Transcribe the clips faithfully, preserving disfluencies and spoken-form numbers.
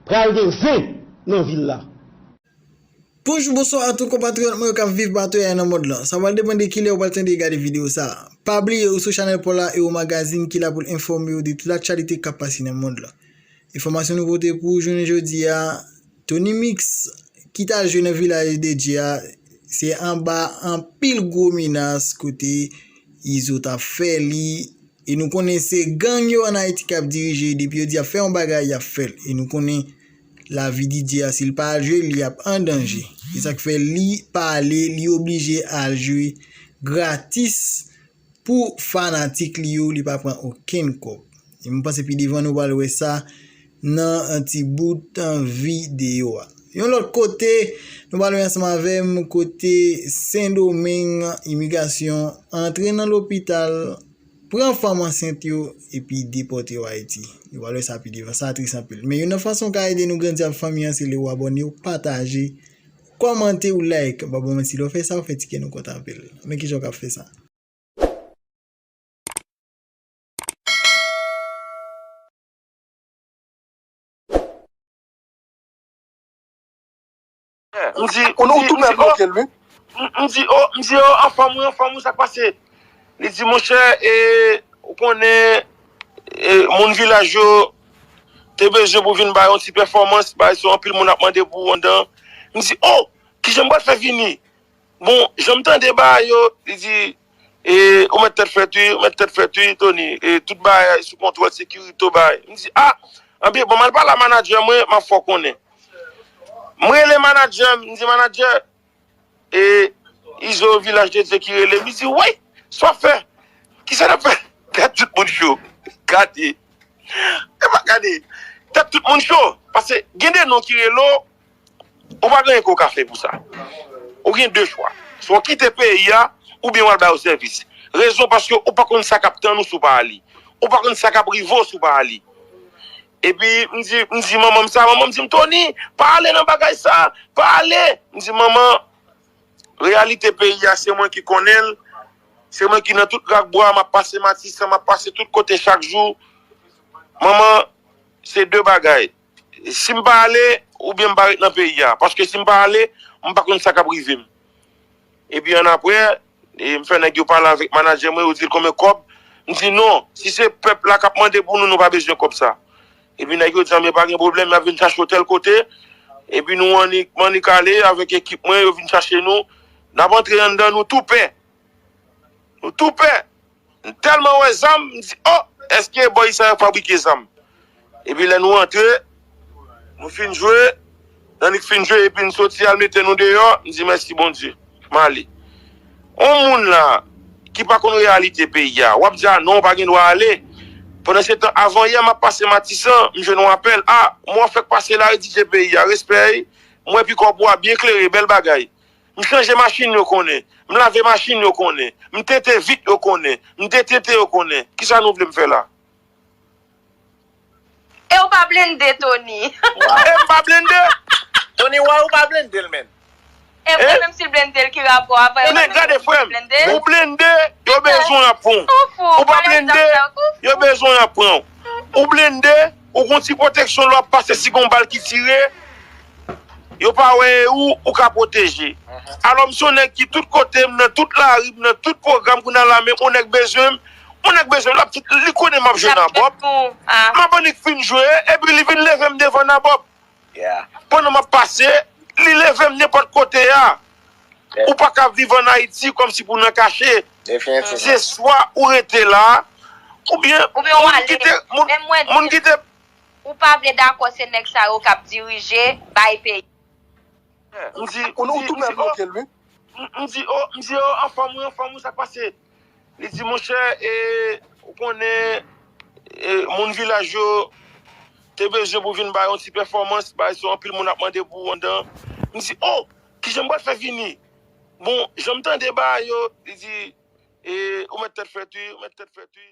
Pral gen zen nan vil la. Bonjou, bonswa a tout konpatriyòt mwen yo k ap viv patou yè nan mond lan. Sa pral depann de kilè ou pral tande e gade videyo sa a. Pa bliye ou sou chanèl pa w la, Ewo Magazine ki la pou l enfòme w de tout aktyalite k ap pase nan mond lan. Enfòmasyon nou pote pou ou jounen jodi a, Tony Mix ki t al jwe nan Vilaj de Dye a, se anba anpil gwo menas kote Izo t ap fè li. E nou konnen se gang yo ann Ayiti k ap dirije, depi yo di y ap fè yon bagay, y ap fè l. E nou konnen lavi D J a, si l pa al jwe, li ap an danje. Se sa k fè li pa ale, li oblije al jwe gratis pou fanatik li yo, li pa pran okenn kòb. E mwen panse pi devan nou pral wè sa nan ti bout videyo a. Yon lòt kote, nou pral wè ansanm avè m kote Sendomeng, imigrasyon antre nan lopital, pran fanm ansent yo epi depòte yo Ayiti. Nou pral wè sa pi devan, sa tris anpil. Men youn nan fason w ka ede nou grandi ak fanmi an, se lè w abòne, w pataje, kòmante, w like. M pa ba w manti, lè w fè sa, w fè ti kè nou kontan anpil. Men kijan w ka fè sa? M di, m di, m di, oh, m, m di, oh, m di, oh, anfòm wi, anfòm wi, sa k pase? Li di, monchè, e, ou konnen, e, moun vilaj yo te bezwen pou vin bay yon ti pèfòmans, bay se anpil moun ap mande pou ou anndan. M di, oh, kijan m pral fè vini? Bon, jan m tande bagay yo, li di, e, ou mèt tèt frèt wi, ou mèt tèt frèt wi, Tony, e, tout bagay sou kontwòl, sekirite w bagay. M di, a, anben, bon, m al pale a manadjè mwen, m ap fè w konnen. M rele manadjè m, m di, manadjè, e, Izo Vilaj de Dye ki rele m, li di, woy, sa w ap fè? Kisa n ap fè? Tèt tout moun cho. Gade. E pa gade. Tèt tout moun cho. Paske gen de non ki rele w, ou pa gen anyen ke w ka fè pou sa. Ou gen de chwa. Swa w kite peyi a, oubyen w al ba yo sèvis. Rezon paske ou pa konn sa k ap tann ou si w pa ale. Ou pa konn sa k ap rive w si w pa ale. Epi, m di, m di manman m sa, manman m di m, Tony, pa ale nan bagay sa, pa ale. M di, manman, reyalite peyi a, se mwen ki konnen l, se mwen ki nan tout rak bwa, m ap pase Matisan, m ap pase tout kote chak jou. Manman, se de bagay. Si m pa ale, oubyen m pa ret nan peyi a. Paske si m pa ale, m pa konn sa k ap rive m. Epi annapre, e, m fè nèg yo pale avèk manadjè mwen, yo di l konbyen kòb. M di non, si se pèp la k ap mande pou nou, nou pa bezwen kòb sa. Epi nèg yo di, anben pa gen pwoblèm, y ap vin chache w tèl kote. Epi nou annik, m annik ale avèk ekip mwen, yo vin chache nou. N ap antre anndan, nou tou pè. Nou tou pè. M tèlman wè zam, m di, oh, èske bò isi a yo fabrike zam? Epi lè nou antre, nou fin jwe, n annik fin jwe, epi n soti al mete nou deyò, m di, mèsi Bondye, m ale. On moun la, ki pa konn reyalite peyi a, w ap di, a non, w pa gen dwa ale. Pandansetan, avan yè, m ap pase Matisan, m jwenn yon apèl, a, mwen w fèk pase la, redije peyi a, respè, wi. M wè pikòp ou a byen klere, bèl bagay. M chanje machin yo konnen. M lave machin yo konnen. M tente vit yo konnen. M detente yo konnen. Kisa nou vle m fè la? E ou pa blende, Tony. E m pa blende? Tony, why ou pa blende l, menm? E mwen menm si l blende l, ki rapò a? Avè yo menm si l blende? Ou blende, yo bezwen w y ap pran w. Ou pa blende, yo bezwen w y ap pran w. Ou blende, ou gon ti pwoteksyon lè w ap pase si gon bal ki tire. Yo pa wè e ou, ou ka pwoteje. Alò, m se yon nèg ki tout kote, m nan tout lari, m nan tout pwogram, kounye a la menm, yon nèg bezwen m, yon nèg bezwen m, l ap di, li konnen m ap jwe nan bòb. M ap annik fin jwe, epi li vin leve m devan nan bòb. Pandan m ap pase, li leve m nenpòt kote a. Ou pa ka viv ann Ayiti kòmsi pou nan kache. Se swa ou rete la, oubyen moun kite, moun, moun kite. Ou pa vle dakò se nèg sa yo k ap dirije, bay peyi. M di, m di, m di, oh, m, m di, oh, m di, oh, anfòm wi, anfòm wi, sa k pase? Li di, monchè, e, ou konnen, e, moun vilaj yo te bezwen pou vin bay yon ti pèfòmans, bay se anpil moun ap mande pou ou anndan. M di, oh, kijan m pral fè vini? Bon, jan m tande bagay yo, li di, e, ou mèt tèt frèt wi, ou mèt tèt frèt wi.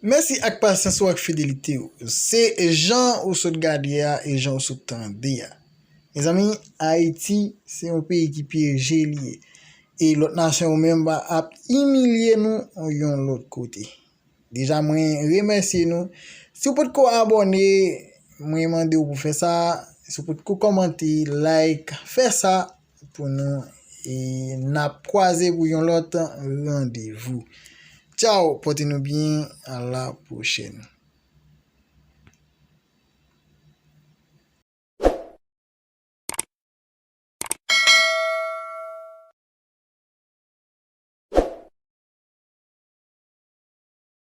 Mèsi ak pasyans ou ak fidelite w. Se jan ou sot gade a e jan ou sot tande a. Mezanmi, Ayiti se yon peyi ki pyeje li ye. E lòt nasyon yo menm ap imilye nou yon lòt kote. Deja, mwen remèsye nou. Si w potko abòne, mwen mande w pou fè sa. Si w potko kòmante, like, fè sa pou nou. E n ap kwaze pou yon lòt randevou. Tchaw, pòte nou byen, a la pwochèn.